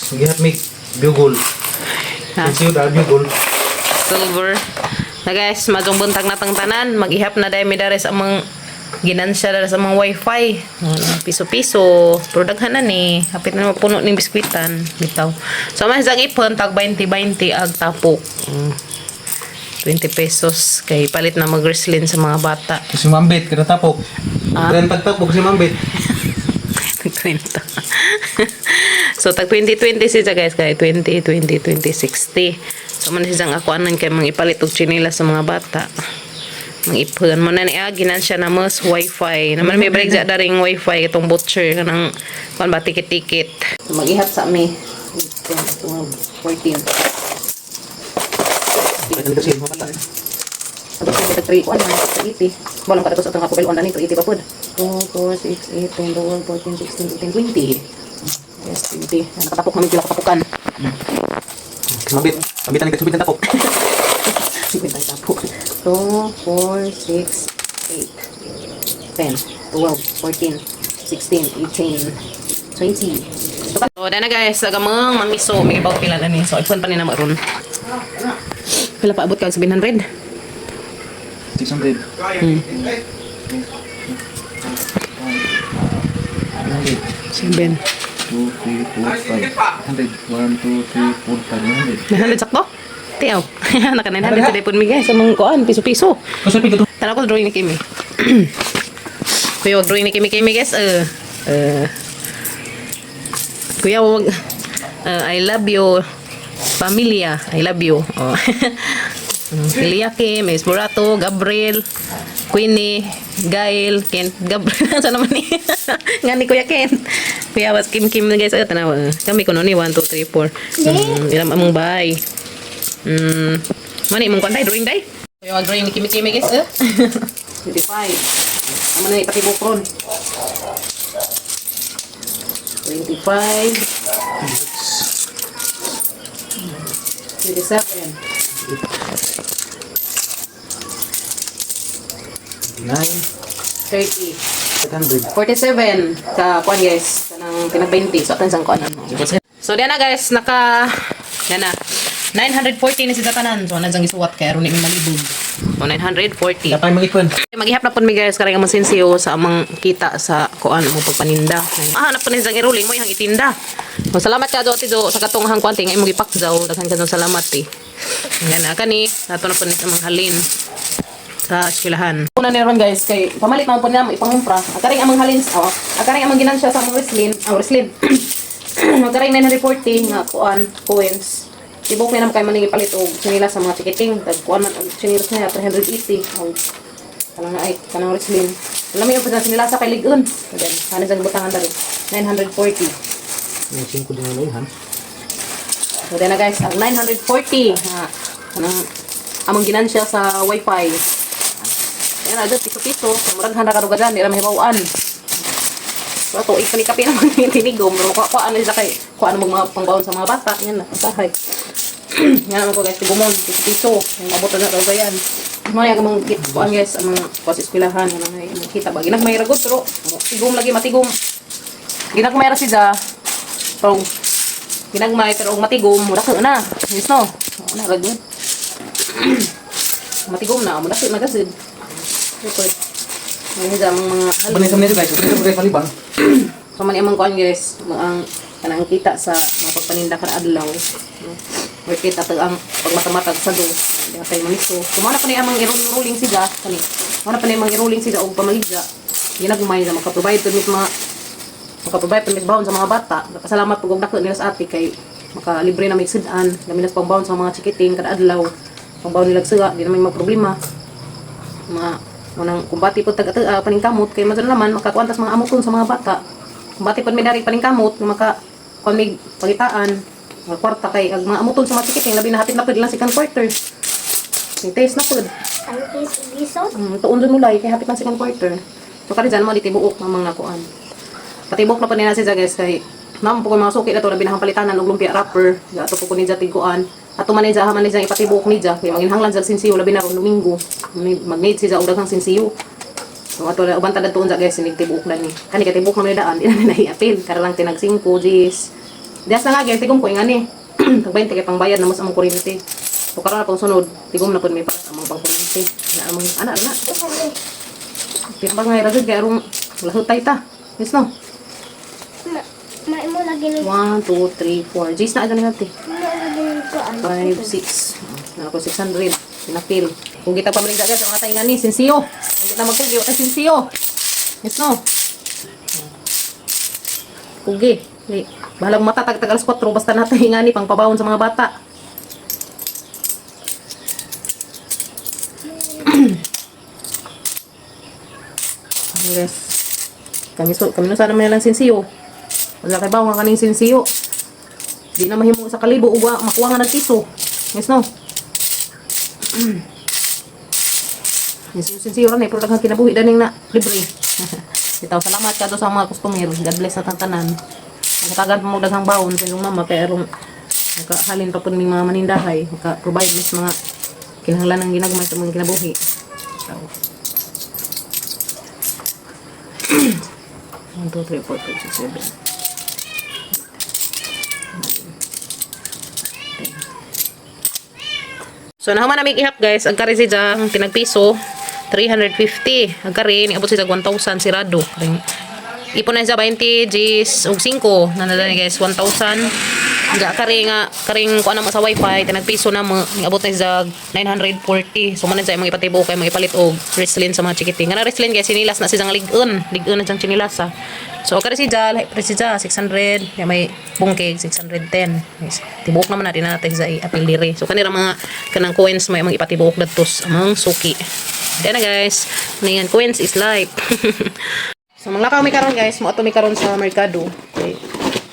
Gihap mig bugol. Ha? Siyo da bugol. Silver. Na guys, madong buntag natang tanan, mag-ihap na dahil mi diri sa among ginansya diri sa among wifi. Piso-piso. Pero daghan na ni. Hapit na mapuno ning biskwitan. Bitaw. So man sa ipon tag 20-20 ag tapok. 20 pesos kay palit na mag-wrestling sa mga bata. Si Mambit kada tapok. Ah. Dan pagtapok si Mambit. Nagkwento. So, tag 2020 siya guys, kay 20, 20, 20, 60. So, man siya ang ako anan kay mga ipalit og tsinila sa mga bata. Mga ipon mo na ni ginansya na mas wifi. Naman may break sa daring wifi itong butcher kanang kuan ba ticket-ticket. So, mag-ihap sa mi. 10, 12, 14. Tapos yung tag 3, 1, 80. Walang pa sa atong kapabel on ani 380 pa pud. 2, 4, 6, 8, 10, 12, 14, 16, 18, 20. Yes, 20. Nakatapok namin sila katapukan. Si Mambit, Mambit ang kasubit ng tapok. 50 tapok. 2, 4, 6, 8, 10, 12, 14, 16, 18, 20. So, dana guys, agamang mamiso, may ibaw pila na ni. So, ipon pa ni na maron. Pila pa abot ka 700? 600. 7. 2, 3, 4, 5. 100. 1, 2, 3, 4, 5, 100. 900 sakto? Tiyaw. Naka 900 sa depon mi guys. Sa mga kuan, piso-piso. Kasi pito. Tara ko drawing ni Kimi. Kuya, wag drawing ni Kimi Kimi guys. Kuya, wag. I love you. Pamilya, I love you. Oh. Eliakim, Esborato, Gabriel, Queenie, Gail, Kent, Gabriel. Saan naman ni? Nga ni Kuya Kent. Kuya, was Kim Kim guys. Tanawa. Kami kuno ni 1, 2, 3, 4. Ilam among bay. Mani imong kuan day, drawing day? Kuya, wag drawing ni Kimi Kimi guys. 25. Amo na ipatibok ron. 25. 27. 9, 30. 800. 47 ka kuan guys, kanang pinag 20 so atan sang kuan ano. So diyan na guys, naka yan na 940 na sila tanan. So nandiyan gisuwat kay aron ni mi malibog. So 940. Dapat mag-ipon. Maghihap na pud mi guys karang among sinsiyo sa among kita sa kuan among pagpaninda. Ah, na pud ni sang iruling mo ihang itinda. So, salamat ka Ate Jo sa katong hang kuan nga imong gipakjaw. Daghan ka salamat eh. Yan na kani ato na pud ni sa among halin sa eskwelahan. Una ni ron guys kay pamalit man po niya mo ipangumpra. Akaring among halin, oh, akaring among ginansya sa among wrestling, oh, wrestling. Akaring 940 nga kuan coins. Tibok ni naman kay maning ipalit og sinila sa mga tikiting. Tag kuan man og sinilas niya 380 og kanang ay kanang wrestling. Alam mo yung pag sinila sa kay ligon. Then ano sa butangan dali 940. May 5 din na ihan. So then na guys, ang 940 ha, kanang among ginansya sa wifi. Ayan na, dyan, piso-piso. So, murag handa ka rugadan, di na mahibawan. So, ato, ikanikapi naman yung tinigom. Pero kuha na siya kay, kuha na mga pangbaon sa mga bata. Yan na, sahay. Yan naman ko guys, tigumon, piso-piso. Yung abot na rugayan. Mga yung mga kit, kuhaan guys, ang mga kuha sa eskwelahan. Ano na, yung kita ba? Ginagmay ragot, pero tigom lagi, matigom. Ginagmay ra siya. Pero, ginagmay, pero og matigom, mura ka na. Yes, no? Oo na, ragot. Matigom na, mura ka na kasi. Record. Ngayon sa among mga Banay sa mga guys, banay sa guys malibang. So man among kuan guys, ang kanang kita sa mga pagpaninda kada adlaw. No? Worth it ato ang pagmatamatag sa do. Di tayo maniso. Kumana pa ni among i-rolling sila kani. Kumana pa ni among i-rolling sila og pamaligya. Ginagmay na maka-provide pud mit mga maka-provide pud mit baon sa mga bata. Pasalamat pug og dako nila sa ate kay makalibre na may sudan, lami nas pangbaon sa mga chikiting kada adlaw. Pangbaon nila suga, di na may problema mga unang kumbati po taga uh, paningkamot kay madala naman makakuantas mga amuton sa mga bata kumbati po may dari paningkamot nga maka kuan may pangitaan mga kwarta kay ag mga amuton sa mga tikiting labi na hapit na pud lang second quarter. May test na pud. Ang lisod. Tuon dun mulay kay hapit na second quarter. So kari dyan mo di tibuok ang mga kuan. Patibok na po nila siya guys kay naman po ko mga suki na to labi na palitanan og lumpia wrapper. Ato po ko ni tiguan. Ato man ni ha man ni ipatibok ni kay manginhanglan sa sinsiyo labi na ron Domingo. Mag-need siya og daghang sinsiyo. So ato na uban ta tuon sa guys sinig tibuok na ni. Kani kay tibok na ni daan di na ni naiapil. Kara lang tinag 5 Gs. Dias na nga guys, tigom ko ingani. Tag 20 kay pangbayad na mo sa among kuryente. So karon na pang sunod, tigom na pud may para sa among pangkuryente. Na among ana na. Pinabang nga ra gud kay arong lahutay ta. Yes no. Ma, maimo lagi nung 1 2 3 4. Jis na agad natin. mo lagi nung kuan. 5 6. Na ako 600. Pinapil. Kung kita pamaligda guys, ang mga tayo ni sinsiyo. Kung kita magkugi, wala sinsiyo. Yes no. Kugi. Di. Bahalang mata tag tag alas 4 basta natin ingani pang pabawon sa mga bata. Ano guys? Kami so kami no sana may lang sinsiyo. Wala kay bawon kaning sinsiyo. Di na mahimo sa kalibo ug makuha nga nagpiso. Yes no. Yes, yung sinsiyo ra ni pero daghang kinabuhi daning na libre. Bitaw salamat kadto sa mga customer. God bless sa tanan. Nakatagan pa mo daghang bawon sa inyong mama kay arong makahalin pa pud ming mga manindahay, maka-provide mis mga kinahanglan ng ginagmay sa mga kinabuhi. So, 1, 2, 3, 4, 5, 6, 7. So nahuman na ihap guys, ang kari si Jang tinagpiso 350. Ang kari niabot siya 1,000 sirado. Karing ipon na siya 20 Gs ug 5 nanadani guys 1,000. Ga kari nga karing kuan na mo sa wifi tinagpiso na mo niabot na siya 940. So man na siya imong ipatibuok kay mga ipalit og wrestling sa mga chikiting. Nga na wrestling guys sinilas na siya nga lig-on, lig-on na siyang chinilas ah. So kari si Ja, lahi pre si Ja 600, ya may bungkig 610. Yes. Tibuok naman natin natin sa i-apil diri. So kanira mga kanang coins may mga ipatibuok dadto sa among suki. Then na guys, ningan coins is life. So manglakaw mi karon guys, moadto mi karon sa merkado. Okay.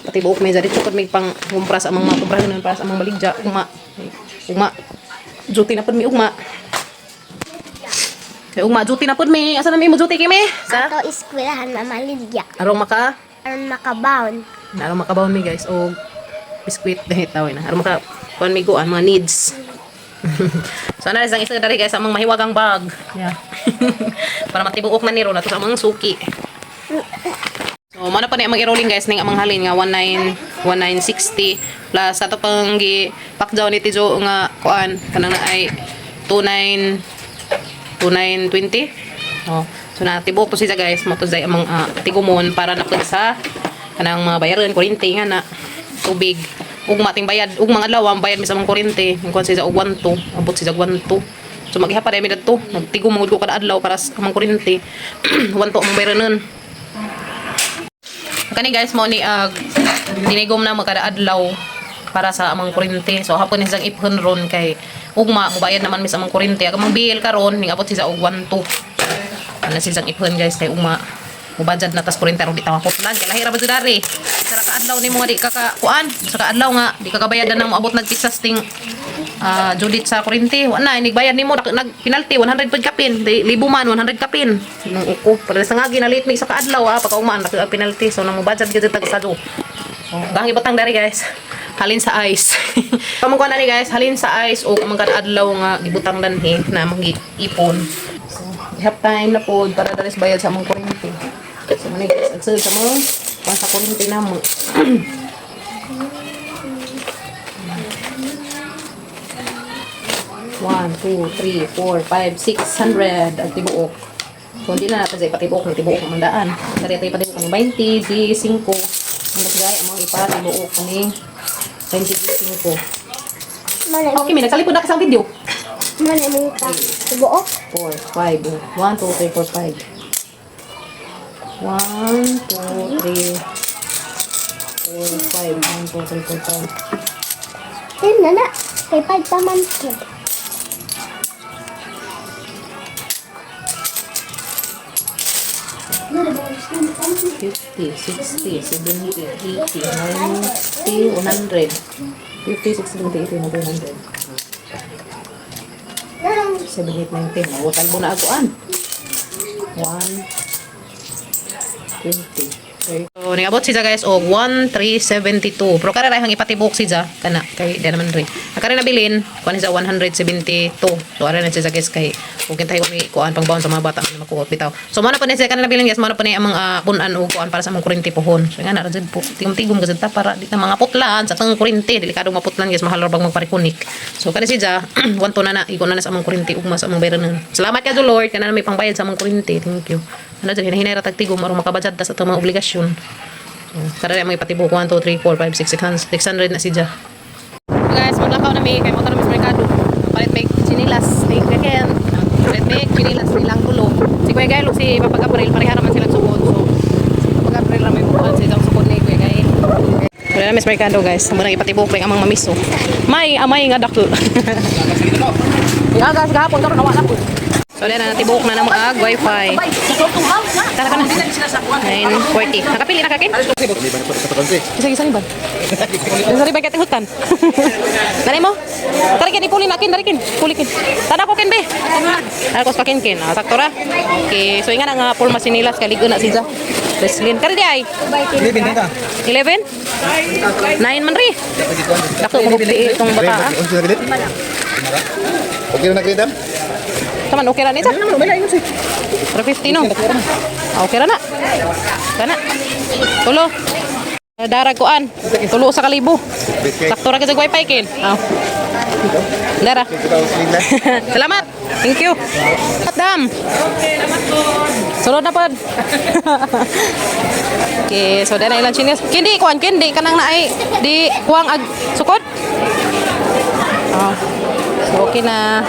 Patibuok mi diri pud mi pang kumpra sa among mga kumprahan para sa among baligya ugma. Okay. Ugma. Duty na pud mi ugma. Kay ugma duty na pud mi. Asa na mi mo duty kimi? Sa Ato eskwelahan Mama Lydia. arong maka Aron makabaon. Aron makabaon mi guys og biskwit dahit tawag na. Aron maka kuan mi goan mga needs. So ana isang isa diri guys among mahiwagang bag. Yeah. Para matibuok na ni ron ato sa among suki. So mao na pa ni among i-rolling guys ning among halin nga 19 1960 plus ato pang gi pakjaw ni Tijo nga kuan kanang na ay 29 2920. Oh. So na tibuok to siya guys, mo to siya among tigumon para na pud sa kanang mga bayaran kuryente nga na tubig ug mating bayad ug mga adlaw ang bayad mi sa among kuryente ug kuan siya og 12 abot siya og 12. So magihapa pa mi dadto nagtigom man gud ko kada adlaw para sa among kuryente. 12 among bayaranon. Kani guys mo ni dinigom na magkada adlaw para sa among kuryente. So hapon ni siyang iphon ron kay ugma mubayad naman mi sa among kuryente. Ang among bill karon ning abot siya og 12. Ano siyang iphon guys kay ugma mubadjad na tas kuryente aron di ta makutlan kay lahi ra ba jud ari. Sa ka adlaw nimo nga di ka ka kuan, sa ka adlaw nga di ka kabayad na nang moabot nagpitsas ting Judith sa kuryente. Wa na inigbayad nimo nag penalty 100 pud kapin, di libo man 100 kapin. Nung uko para sa nga ginalit mi sa kaadlaw pagka ugma ang penalty. So nang mubadjad gyud tag sa do. Oh, dahil batang dari guys. Halin sa ice. Pamangkuan na ni guys, halin sa ice o amang kada adlaw nga gibutang danhi na among ipon. So, have time na pod para dali sa bayad sa among kuryente. So man guys, agsul sa mo kuan sa kuryente namo. One, two, three, four, five, 600 ang tibuok. So, hindi na natin sa ipatibuok ng tibuok ang daan. Kaya tayo ipatibuok ng 20, di 5. Ang gaya, ang mga ipatibuok ng 20, di 5. Mana Okay, may nagsalipod na kasang video. mana mo ka. Tibuok. 4, 5, 1, 2, 3, 4, 5. 1, 2, 3, 4, 5. 1, 2, 3, 4, 5. Ten na na. Kay pag paman ko. 50, 60, 70, 80, 90, 100. 50, 60, 70, 80, 90, 100. 7, 8, 9, 10. Mawasal mo na aguan. 1, 20. So, niabot siya, guys, og 1372. Pero kare rahang ipatibok siya kana kay di naman ri. Akare nabilin kuan siya 172. So ara na siya, guys, kay kung kintay ko ni kuan pangbaon sa mga bata nga makuot bitaw. So mo na po ni siya kana nabilin, guys, mo na po ni amang punan og kuan para sa among kuryente pohon. So nga na ra jud po. Tigom-tigom gud ta para di ta mga putlan sa tang kuryente, delikado maputlan, guys, mahal ra bang magparikunik. So kani siya 12 na na igo na na sa among kuryente ugma sa among bayranan. Salamat ka Lord kana na may pangbayad sa among kuryente. Thank you. Ano dyan, hinahinay ra tag tigom aron makabajad ta sa atong mga obligasyon. So, kada may patibok 1 2 3 4 5 6 600 na siya. So guys, maglakaw na mi kay mo sa merkado. Palit may chinilas ni Ken. Palit may chinilas nilang tulo. Si Kuya Gael ug si Papa Gabriel pareha raman sila sukod. So si Papa Gabriel ra may buhat sa isang sukod ni Kuya Gael. Wala na sa merkado, guys. Amo nang ipatibok ring amang mamiso. May amay nga dakto. Gagas gahapon karon nawa na po. So na natibok na namo ag wifi. Tara ka na. 9:40. Nakapili na ka kin? Isa isa ni ba? Isa ni ba kay hutan? Dali mo. Tara kin ipuli na kin, dali kin. Puli kin. Tada ko kin be. Tara ko sa kin kin. Ah, sakto ra. Okay, so inga na nga pulma sinilas kay ligo na siya. Leslin. Kari di ay. 11? 9 man ri. Dako mo itong bata. Ah. Okay na nagridam? Taman okay ra ni sa. 350 no. Ah, okay ra na. Kana. Tulo. Darag kuan. Tulo sa kalibo. Sakto ra ka sa wifi kin. Ah. Dara. Salamat. Thank you. Dam. Sulod na pod. Okay, so dana ilang chines. Kindi kuan kindi kanang naay di kuang ag sukod. Oh. So okay na.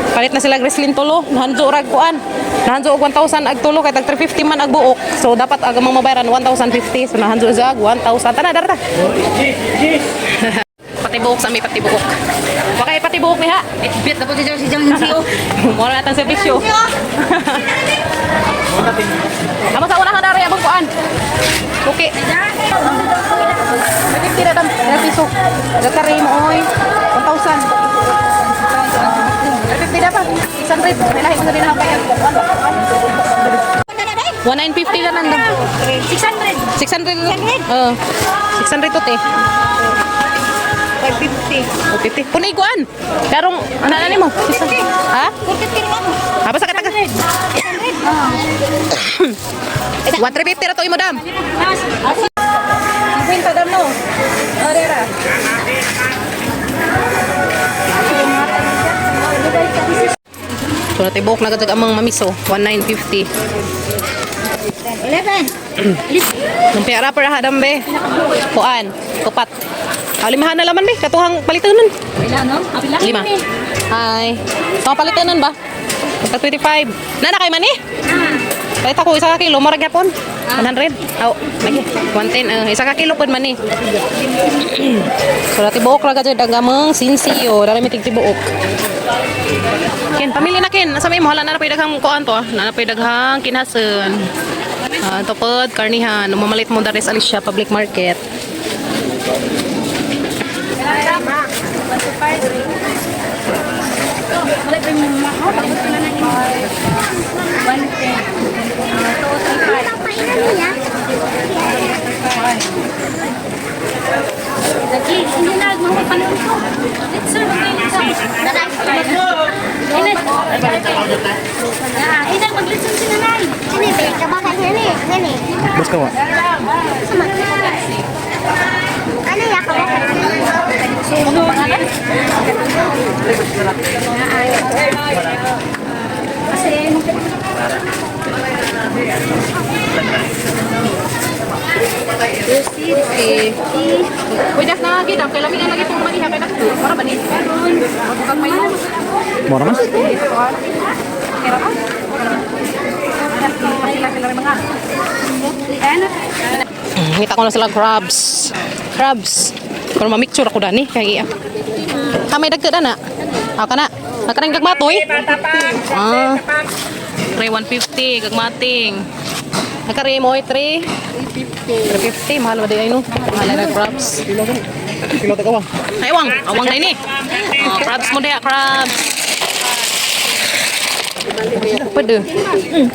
Palit na sila Grislin tulo, nahanjo rag kuan. Nahanjo og 1,000 ag tulo kay tag 350 man ag buok. So dapat ag amang mabayaran 1,050. So nahanjo sa ag 1,000. Tana darta. Patibuok sa mi patibuok. Wa kay patibuok ni ha. Bit na po si Jang si Jang Sio. Mura na tang serbisyo. Amo sa una ka dari abang kuan. Okay. 50 na dam, piso. Nagkari mo oy. 1,000. 50 na pa. 600. Nilahi ko sa din hapay. 1950 na lang dam. 600. 600. Oo. 600 to te. 550. 50. Punay kuan. Karong ano na nimo? Ha? 450 na mo. Ha basta ka taga. 1350 ra to imo dam. 50 dam no. Oh, dera. So natibok na gud amang mamiso 1950. 11. Lumpia wrapper ha dam be. Kuan, kupat. Ah, limahan na laman be, katuhang palitanon. Pila no? Apila. Lima. Hi. So palitanon ba? Magka 25. Nana kay mani? Palit ako isa ka kilo, murag gyapon. 100. Aw, lagi. 110 isa ka kilo pud man ni. So tibuok ra gud ang among sinsiyo, dali mi tig tibuok. Ken, pamili na ken. Asa may mo hala na na pay daghang kuan to ah. Na na pay daghang kinasen. Ah, tupod karnihan, mamalit mo dari sa Alicia Public Market. Wala pa yung mga na na. 110. 235. Painan niya. Lagi, hindi na mga panahon ko. Let's sir, magkainit ka. Init. Ah, inag maglitson si nanay. Sini, be. Kabakan niya ni. Sini. Bus ka wa? Sama. Ano ya, kabakan niya? Kasi, Okay. Uy, das na gid kay lami na lagi pong maniha kay nagto. Para ba ni? Magkag may no. Mura man? Kira ka? Ngita ko na sila crabs. Crabs. Pero mamicture ako dani kay iya. Kamay dagko dana. Ah kana. Nakarang gagmatoy. Ah. 3 150 gagmating. Nakari mo 3 350. 350 mahal ba di ay no? Mahal na crabs. Kilo ta ka Ay, awang. Awang na ini. Oh, crabs mo diha, crabs. Pwede.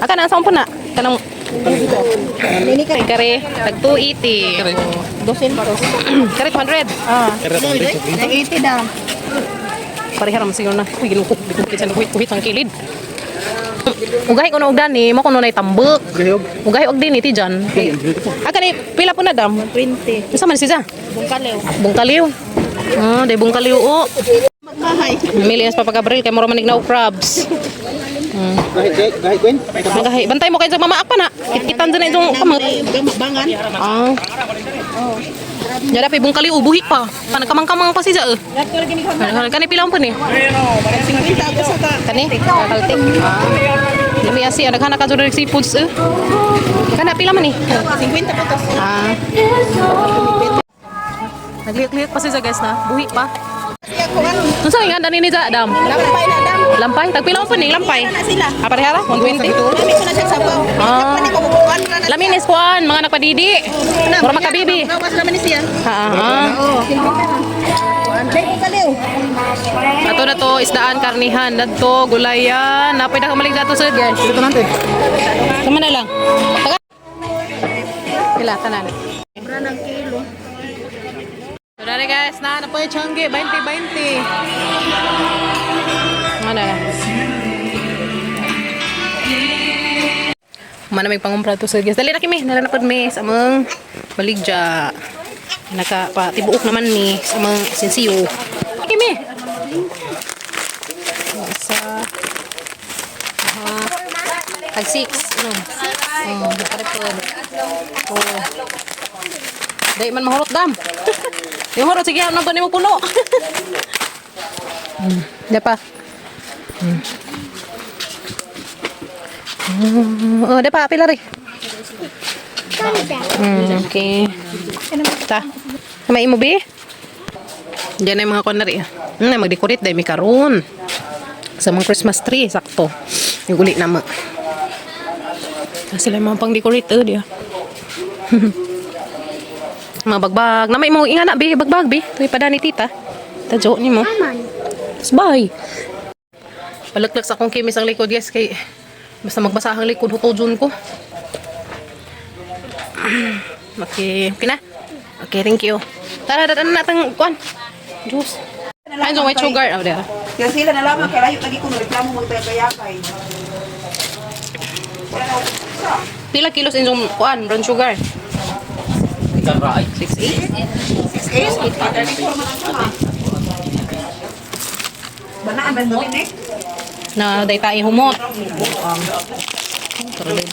Aka na, saan po na? Kanang Kare, tag 280. Kare. Kare 200. Ah. Kare 80 na. Pareha ra man siguro na. Uy, ginoo ko. Di ko kitsa kuhit kuhit ang kilid. Ugahi ko na og dani, mo kuno nay tambok. Gayog. Ugahi og dinhi ti jan. Ah, kani pila po na dam? 20. Unsa man siya? Bungkalew. Bungkaliw. Ah, day bungkaliw o. Magmahay. Namili na sa Papa Gabriel kay mura man ignaw crabs. Gahi, gahi, Gwen. Magahi, bantay mo kay sa mama apa na. Kitkitan dyan na itong kamot. Bangan. Ah. Yada pa bungkaliw buhi pa. Panagkamang-kamang pa siya eh. Kani pila po ni? 50 ako sa ka. Kani? Kaltik. Ah. Lami asi daghan na ka jud seafoods eh. Kana pila man ni? 50 po to. Ah. Nagliyok-liyok pa siya guys na. Buhi pa. Siya ko ano. Unsa nga dani ni Adam? Lampay na dam. Lampay, tagpila po ni lampay. Na sila. Ah, parehara? 120. Lami ko na siya sabaw. Ah. Kapag ko bukuan na na. Lamin is kuan, mga nagpadidi. Mura makabibi. Gawas naman ni siya. Ha, ah. Oo. Dai ko kaliw. Ato na to, isdaan, karnihan, dadto, gulayan. Napay na kamalig dato sa guys. Dito natin. Sama na lang. Taga. Pila, tanan. Sobra ng kilo. So, dari guys, na na po yung changge, 20-20. Ano na? Mana may pangumpra to sa guys. Dali na kimi, dali na pod mi sa among baligya. Naka pa tibuok naman ni sa among sinsiyo. Kimi. Sa aha. Tag 6. Ano? Oh, nakarepod. Oh. Dai man mahurot dam. Di mahurot sige ano ba nimo puno. Di pa. Oh, di pa pila ri. Okay. Ta. May imo bi? Diyan na yung mga kunwari. Magdecorate dahil may karon. Sa mga Christmas tree, sakto. Yung uli na mo. Sila yung mga pang-decorate, oh, diya. Mga bagbag. Na may mo inga na, bi. Bagbag, bi. Ito pa ni tita. Tadyo ni mo. Aman. Tapos bye. Palaklak sa akong kimis ang likod, guys. Kay, basta magbasa ang likod, hutudyon ko. Okay. Okay na? Okay, thank you. Tara, datan na natin, kuan. Juice. Ay, yung white sugar. Oh, there. Kaya sila na lamang kay layo lagi ko reklamo magtagayakay. Wala na sa. Pila kilos inyong kuan, brown sugar? 6 8 34 man ang sama. Banaan ba mo eh? Na day tayo humot. Tara, day.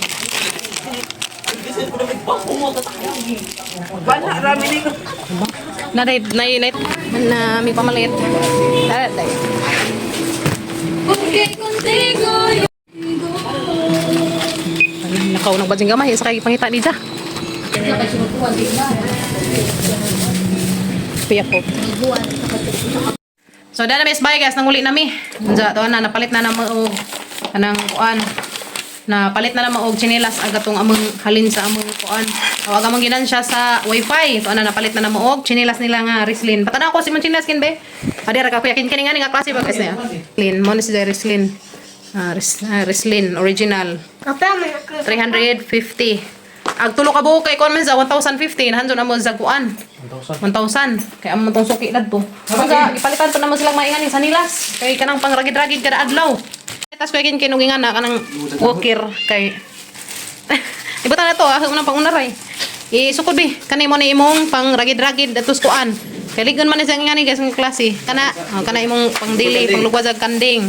Bana rami ni ko. Na day, nay, nay, na may pamalit. Tara, day. Ay, nakaw ng badjing gamay sa kay pangita ni Ja. Piyak ko. So dana miss bye guys, nanguli nami. Unsa to na napalit na na og anang kuan. Napalit na na og tsinelas ang katong among halin sa among kuan. Tawag among ginan siya sa wifi. To na napalit na na og tsinelas nila nga Rislin. Patanaw ko si mong tsinelas kin be. Adi ra ka kuya kin kini nga ni nga klase ba guys niya. Lin mo ni si Rislin. Ah, Rislin original. Kape man ako. 350. Ag tulo ka buok kay kuan man sa 1050 handon na mo sa kuan. 1,000. 1,000. Kay amo tong suki dadto. Kumbaga gipalitan pa namo silang maingan sa nilas. Kay kanang pangragid-ragid kada adlaw. Tas kuya kin kinugingan na kanang walker kay Ibutan na to ah, unang pangunaray. Isukod bi kani mo ni imong pangragid-ragid datos kuan. Kay ligon man ni sa ngani guys ng klase. Kana oh, kana imong pangdili, panglugwad sa kanding.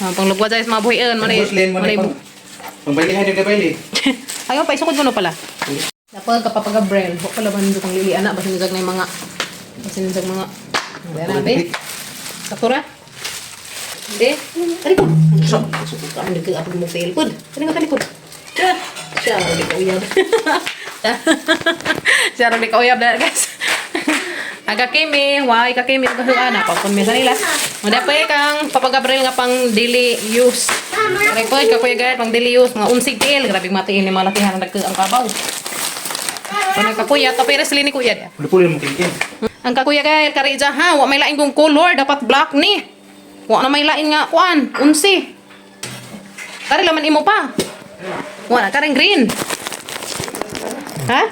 Oh, panglugwad sa mga buhian mo ni. Muslim mo mo ni na pang. Pangbaylihan yung kabayli. Ayaw pa, isukod mo na pala. Dapat kapag Gabriel, huwag pala ba nito kang lili anak, basin na yung mga, basin na mga, Ayan na, be. Sakura? Hindi? Talikod. Ano ka apag mo fail? Pud, talikod, talikod. Siya, siya, di ka uyab. Siya, di ka uyab na, guys. Aga kimi, why ka kimi ang kahuan pa kun mesa nila. Muna pa kang Papa Gabriel nga pang daily use. Aray po, ka Kuya Gael, pang daily use, mga unsig tiil, grabe matiin ni mga lakihan ang ang kabaw. Panay ka kuya, tapos ni kuya diya. Puli-puli mo kinkin. Ang kakuya Gael, kari dyan ha, wa may lain kong color, dapat black ni. Wa na may lain nga kuan, unsi. Kari laman imo pa. Wa na karing green. Ha?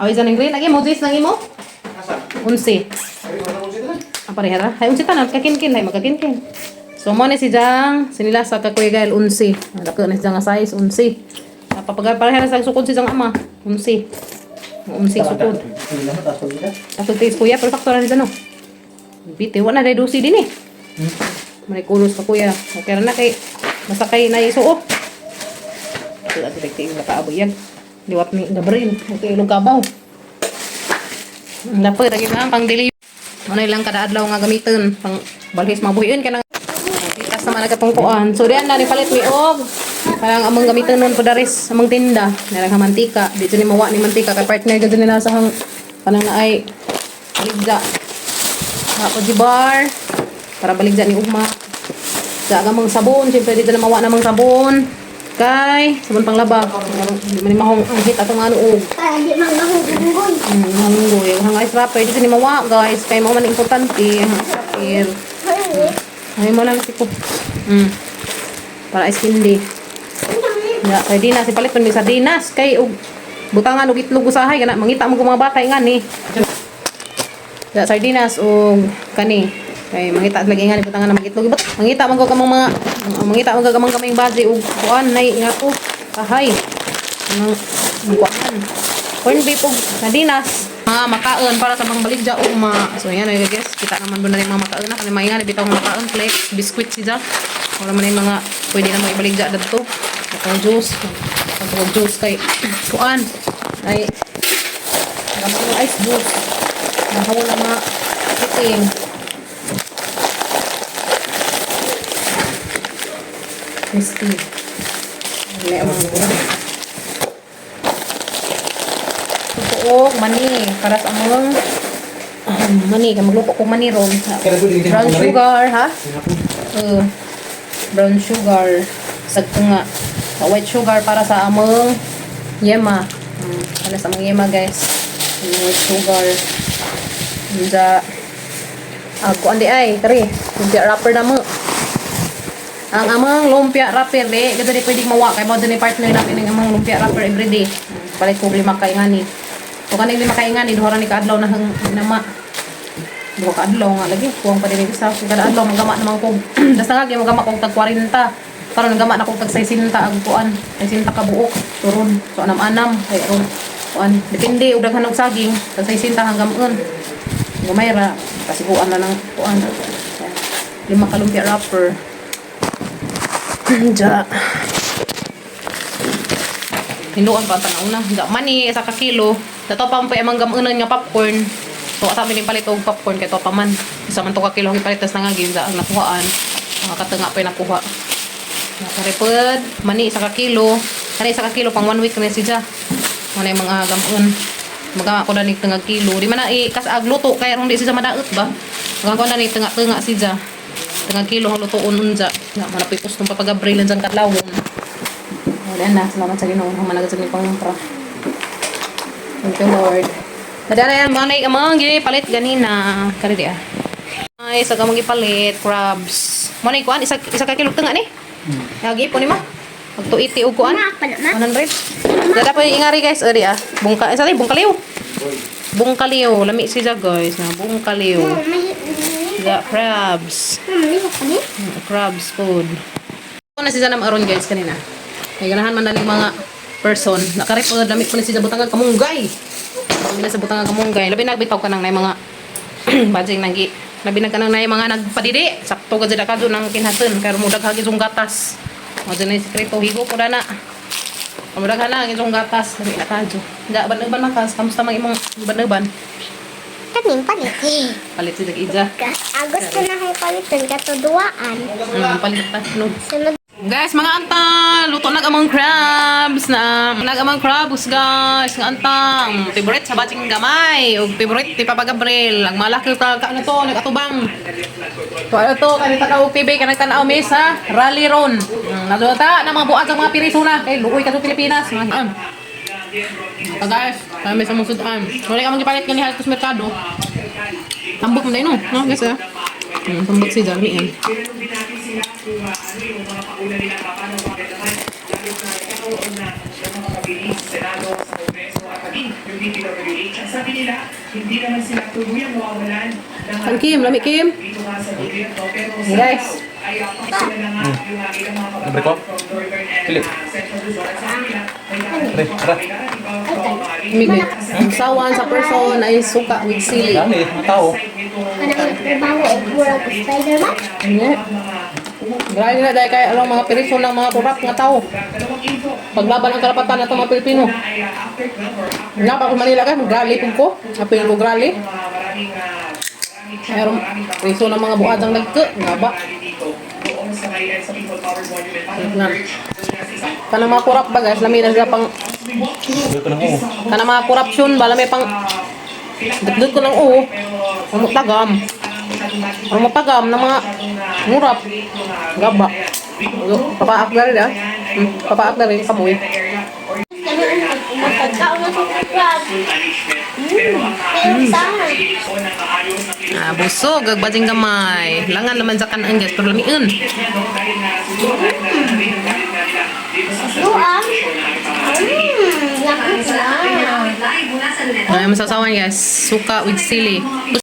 Oh, isa ng green. Ang imo, this ng imo? Unsi. Ah, pareha ra. Hay, unsi tanan. Kakinkin. Hay, magkakinkin. So, mo ni si Jang. Sinila sa kakuya Gael, unsi. Dako na si Jang nga size, unsi. Napapagal, pareha na sa sukod si Jang ama. Unsi. Unsi sukod. Tapos taste kuya, pero sakto ra ni Jang, no? Bite, wala na dusi din eh. May kulos ka kuya. Okay ra na kay basta kay na isuo. Ito at direkti yung nakaaboy yan. Liwat ni Gabriel. Okay, ilong kabaw. Dapat lagi na pang dili. Ano ilang kada adlaw nga gamiton pang balhis mabuhion ka na. Pitas naman agad kuan. So diyan na ni palit mi og parang among gamiton nun padaris among tinda. Narang ha mantika. Dito ni mawa ni mantika kay partner gud nila sa hang kanang naay baligja. Ako di bar para baligja ni ugma. Sa among sabon, siyempre dito na mawa namang sabon. Kay sabon panglaba. Di man ni mahong ang hit atong ano og. Para di man mahugunggoy. Hanggoy. Ang ice wrapper. Dito ni mawa, guys. Kay mo man importante. Ang ice wrapper. Ay mo lang si ko. Para ice candy. Ya, kay Dinas ipalit pa ni sa Dinas kay og butangan og itlog usahay kana mangita mo mga bata nga ni. Ya, sardinas og kani kay mangita lagi nga ni butangan na magitlog. But mangita man ko kamong mga mangita man ko kamong kaming baji og kuan nay nga ko ahay. Anong ang kuan. Corn beef og sardinas. Mga makaon para sa mga baligja o ma. So yan ay guys, kita naman doon na rin mga makaon na kani mga nga bitaw mga makaon flakes, biscuit siya. Wala man yung mga pwede na mga ibaligja dadto. Atong juice, atong juice kay kuan ay gamay ng ice juice. Nahawon ang mga itim. Misty. Wala ang mga Totoo, mani. Para sa among mani. Kaya magluto ko mani ron. Brown sugar, ha? Brown sugar. Sagto nga. White sugar para sa among yema. Para sa among yema, guys. Yung white sugar. Unja. Kuan di ay, kari. Lumpia wrapper na mo. Ang amang lumpia wrapper, di. Kasi di pwedeng mawa. Kaya mo din partner namin ang amang lumpia wrapper everyday. Palit ko lima kay ngani. O kaning lima kay ngani, duha ra ni kaadlaw na hang nama. Duha ka adlaw nga lagi. Kuwang pa din isa. Kung kada adlaw magama naman ko. Basta nga gyud magama kog tag 40. Karon nagama na kog tag 60 ang kuan. 60 ka buok turon. So anam-anam kay ron kuan. Depende og daghan og saging, tag 60 hanggang un. Gamay ra kasiguan na ng kuan. Lima ka lumpia wrapper. Ja. Hinduan pa ang tanaw na. Ja, mani isa ka kilo. Dato pa pa amang gamunan nga popcorn. So asa mi palit og popcorn kay to pa man. Isa man to ka kilo ang ipalit tas nangagin sa ang nakuhaan. Mga katunga pa yung nakuha. Nakarepod, mani isa ka kilo. Kani isa ka kilo pang one week na siya. Muna yung mga gamun. Magama ko na ni tungag kilo. Di man na i kas agluto kay rong di siya madaot ba. Magama ko na ni tunga-tunga siya. Tungag kilo ang lutoon unja. Na malapit ustong papagabril lang kadlawon. Wala na. Salamat sa Ginoo. Humanagat sa pangumpra. Thank you, Lord. Nadara yan, mga naik amang palit ganina. Kari di ah. Ay, sa kamang gipalit, crabs. Mo na ikuan, isa, isa ka kilo tunga ni. Lagi po ni mo. Mag 280 og kuan. Ma, pala ma. 100. Dada pa yung ingari guys, ori ah. Bungka, isa ni bungkaliw. Bungkaliw, lami siya guys, na bungkaliw. May The crabs. may pa ni. Crabs food. Ako na siya nam aron guys kanina. Kay ganahan man na ning mga person. Nakarip og dami ko na siya butangag kamunggay. Dami na sa butangag kamunggay. Labi nagbitaw ka nang nay mga bajing nagi. Labi na ka nang nay mga nagpadidi. Sakto ka jud ka nang kinhaton kay mudag hagi sung gatas. Mo dyan na yung sekreto higo ko dana. Mudag na ang isong gatas. Labi na kadyo. Da ban-uban man kas. Kamusta man imong ban-uban? Kaning palit. Palit si Ija. Agos ko na kay paliton katuduaan. Palit ta. No. Sunod Guys, mga anta, luto na among crabs na nag among crabs guys, nga anta. Favorite sa bating gamay ug favorite ni Papa Gabriel. Ang malaki ka ka ano to, nagatubang. To ano to, kani tanaw TV kanang tanaw mi sa rally ron. Naduta na mga buat sa mga pirisuna kay luoy ka sa Pilipinas. Mga Pa guys, kami sa mong sudan. Wala ka magipalit kani halos merkado. Tambok man no, no guys ah. Tambok si Jalmi yan. San Kim, lami Kim. Guys. Libre ko? Pili. Pre, tara. Migay. Ang sawan sa person ay suka with sili. Dami, mga tao. Kanang trabaho og murag Spider-Man. Hindi. Grabe na dahil kaya alam mga periso ng mga kurap nga tao. Paglaban ang karapatan na mga Pilipino. Napa ko Manila ka, grali po ko. Apil ko grali. Pero periso ng mga buad ang nagke, nga ba? Na. Kanang mga kurap ba guys, lami na sila pang Libre ko ng oo. kanang mga corruption ba lami pang dagdag ko ng oo. Umutagam. Umutagam ng mga murap. Gaba. Papaak na rin ah. Papaak na rin kamoy. Magkaon na sa crab. Pero saan? Ah, busog, agbading gamay. Langan naman sa kanang guys, pero lamiun. Luang. Lakit na. Ay, masasawan guys, suka with sili.